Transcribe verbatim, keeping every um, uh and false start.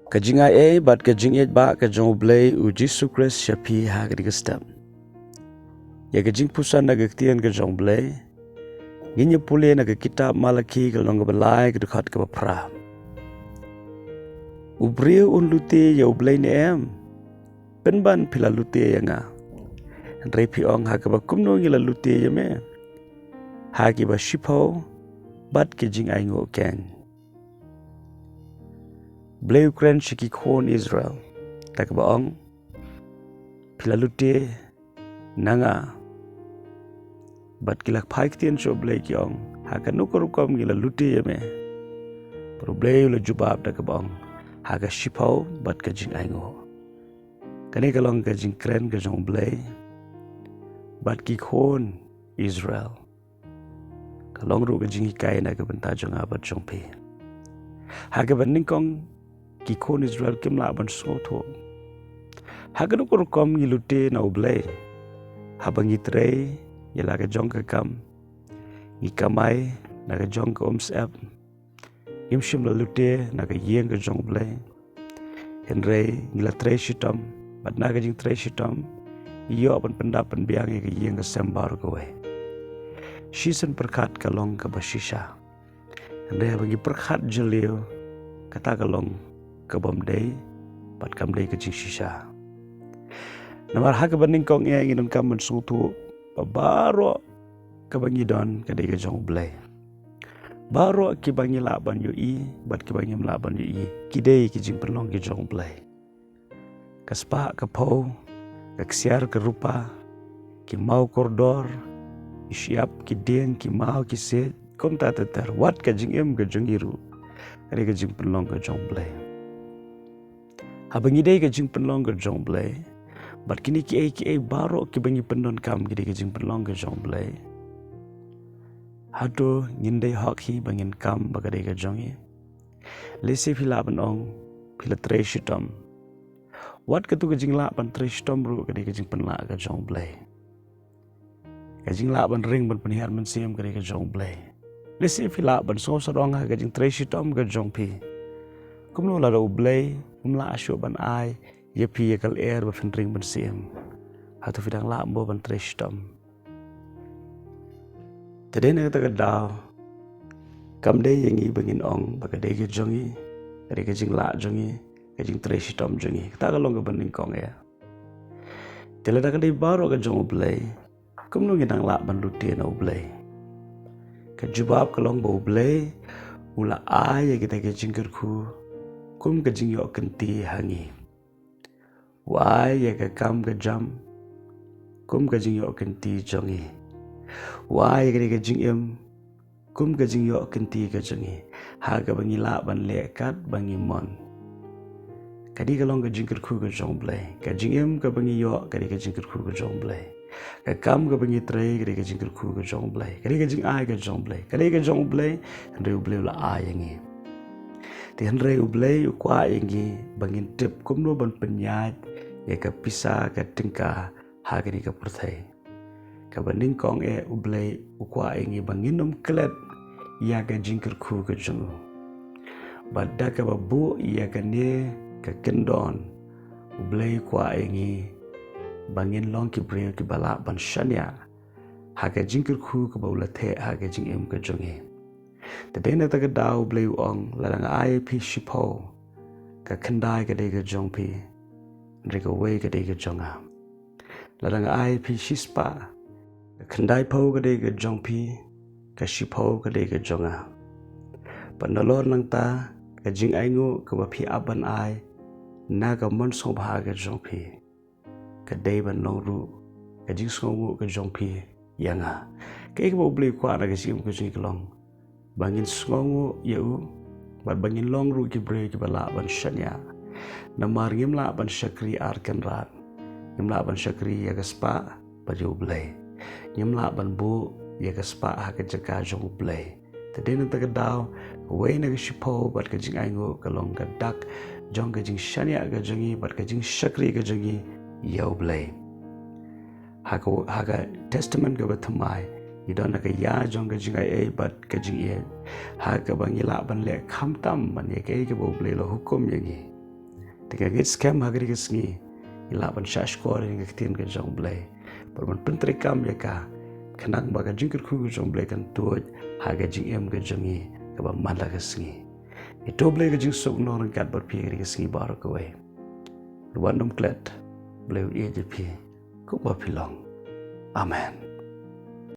Ka jingaiei bad ka jingïeit ba ka jong U Blei U Jisu Khrist sha phi ha kane ka step. Ïa ka jingpuson na ka ktien ka jong U Blei ngin ïa pule na ka kitab Malaki ka lynnong kaba lai ka dkhot kaba phra. U briew un lute ïa U Blei ne em? Pynban phi la lute ïa nga. Hynrei phi ong, ha kaba kumno ngi la lute ïa me? Ha kiba shiphew bad ki jingainguh keiñ. U Blei u kren sha ki khun Israel da kaba ong, phi la lute na nga. Bad ki la phai ktien sha U Blei ki ong, ha kano ka rukom ngi la lute ïa me? Bad U Blei u la jubab da kaba ong, ha ka shiphew bad ka jingainguh. Kane ka long ka jingkren ka jong U Blei bad ki khun Israel. Ka long ruh ka jinghikai na ka bynta jong nga bad jong phi. Ha kaba nyngkong ki khun Israel kim lah ban sngewthuh ha kano ka rukom ngi lute na U Blei. Haba ngi trei ïa la ka jong ka kam, ngi kamai na ka jong ka umsyep, ngim shym la lute na ka ïing ka jong U Blei. Hynrei ngi la trei shitom, bad na ka jingtrei shitom ngi ïoh ban pyndap pynbiang ïa ka ïing ka sem baroh kawei. Shisien pyrkhat ka long kaba shisha. Hynrei haba ngi pyrkhat jylliew, kata ka long kabym dei bad kam dei ka jingshisha. Namar ha kaba nyngkong eh ngi donkam ban sngewthuh ba baroh kaba ngi don ka dei ka jong U Blei. Baroh kiba ngi lah ban ïohi bad kiba ngim lah ban ïohi, ki dei ki jingpynlong ki jong U Blei. Ka spah ka phew, ka ksiar ka rupa, ki maw kordor, ki shyiap ki dieng, ki maw ki siej, kumta ter ter, wat ka jingim ka jong ngi ruh ka dei ka jingpynlong ka jong U Blei. Haba ngi dei ka jingpynlong ka jong U Blei, bad kine kiei kiei baroh kiba ngi pyndonkam ki dei ka jingpynlong ka jong U Blei, hato ngin dei hok hi ba ngin kam ba ka dei ka jong ngi? Lehse phi lah ban ong, phi la trei shitom. Wat katu ka jinglah ban trei shitom ruh ka dei ka jingpynlah ka jong U Blei. Ka jinglah ban ring ban pynhiar mynsiem ka dei ka jong U Blei. Lehse phi lah ban sngewsarong ha ka jingtrei shitom ka jong phi. Kumno lada U Blei um lah shuh ban ai ïa phi ïa ka lyer ba phin ring mynsiem? Hato phi dang lah mo ban trei shitom? Te dei na kata ka daw, kam dei ïa ngi ba ngin ong ba ka dei ka jong ngi, ka dei ka jinglah jong ngi, ka jingtrei shitom jong ngi. Kata ka long kaba nyngkong eh. Te lada ka dei baroh ka jong U Blei, kumno ngi dang lah ban lute na U Blei? Ka jubab ka long ba U Blei u la ai ïa kita ki jingkyrkhu kum ka jingïoh kynti ha ngi. U ai ïa ka kam ka jam kum ka jingïoh kynti jong ngi. U ai ïa ka dei ka jingim kum ka jingïoh kynti ka jong ngi, ha kaba ngi lah ban leh kat ba ngi mon. Ka dei ka long ka jingkyrkhu ka jong U Blei. Ka jingim kaba ngi ïoh ka dei ka jingkyrkhu ka jong U Blei. Ka kam kaba ngi trei ka dei ka jingkyrkhu ka jong U Blei. Ka dei ka jingai ka jong U Blei. Ka dei ka jong U Blei, hynrei U Blei u la ai ïa ngi. Te hynrei U Blei u kwah ïa ngi ba ngin tip kumno ban pynïaid ïa ka pisa ka tyngka ha kane ka pyrthei. Kaba nyngkong eh U Blei u kwah ïa ngi ba ngin ym klet ïa ka jingkyrkhu ka jong u. Bad da kaba buh ïa kane ka kyndon, U Blei u kwah ïa ngi ba ngin long ki briew kiba lah ban shaniah ha ka jingkyrkhu kaba u la theh ha ka jingim ka jong ngi. Te dei na kata ka daw U Blei u ong, lada nga ai ïa phi shiphew, ka khyndai ka dei ka jong phi, hynrei kawei ka dei ka jong nga. Lada nga ai ïa phi shispah, ka khyndaiphew ka dei ka jong phi, ka shiphew ka dei ka jong nga. Bad nalor nangta, ka jingainguh kaba phi ap ban ai na ka mon sngewbha ka jong phi, ka dei ban long ruh ka jingsngewnguh ka jong phi ïa nga. Kaei kaba U Blei u kwah na ka jingim ka jong ngi ka long ba ngin sngewnguh ïa u, bad ba ngin long ruh ki briew kiba lah ban shaniah. Namar ngim lah ban shakri ar kynrad. Ngim lah ban shakri ïa ka spah bad ïa U Blei. Ngim lah ban buh ïa ka spah ha ka jaka jong U Blei. Te dei na kata ka daw, kawei na ka shiphew bad ka jingainguh ka long ka dak jong ka jingshaniah ka jong ngi bad ka jingshakri ka jong ngi ïa U Blei. Ha ka, ha ka Testament kaba thymmai, ngi don ha ka ïa jong ka jingaiei bad ka jingïeit, ha kaba ngi lah ban leh khamtam ban ïa kaei kaba U Blei u la hukum ïa ngi. Te ka ngeit skhem ha kane ka sngi ngi lah ban shah shkor ïa ka ktien ka jong U Blei bad ban pyntreikam ïa ka, khnang ba ka jingkyrkhu ka jong U Blei kan tuid ha ka jingim ka jong ngi kaba man la ka sngi. Ïa to U Blei ka jingsuk noh ryngkat bad phi ha kane ka sngi baroh kawei. Ruh ban ym klet, U Blei u ïeit ïa phi kumba phi long. Amen.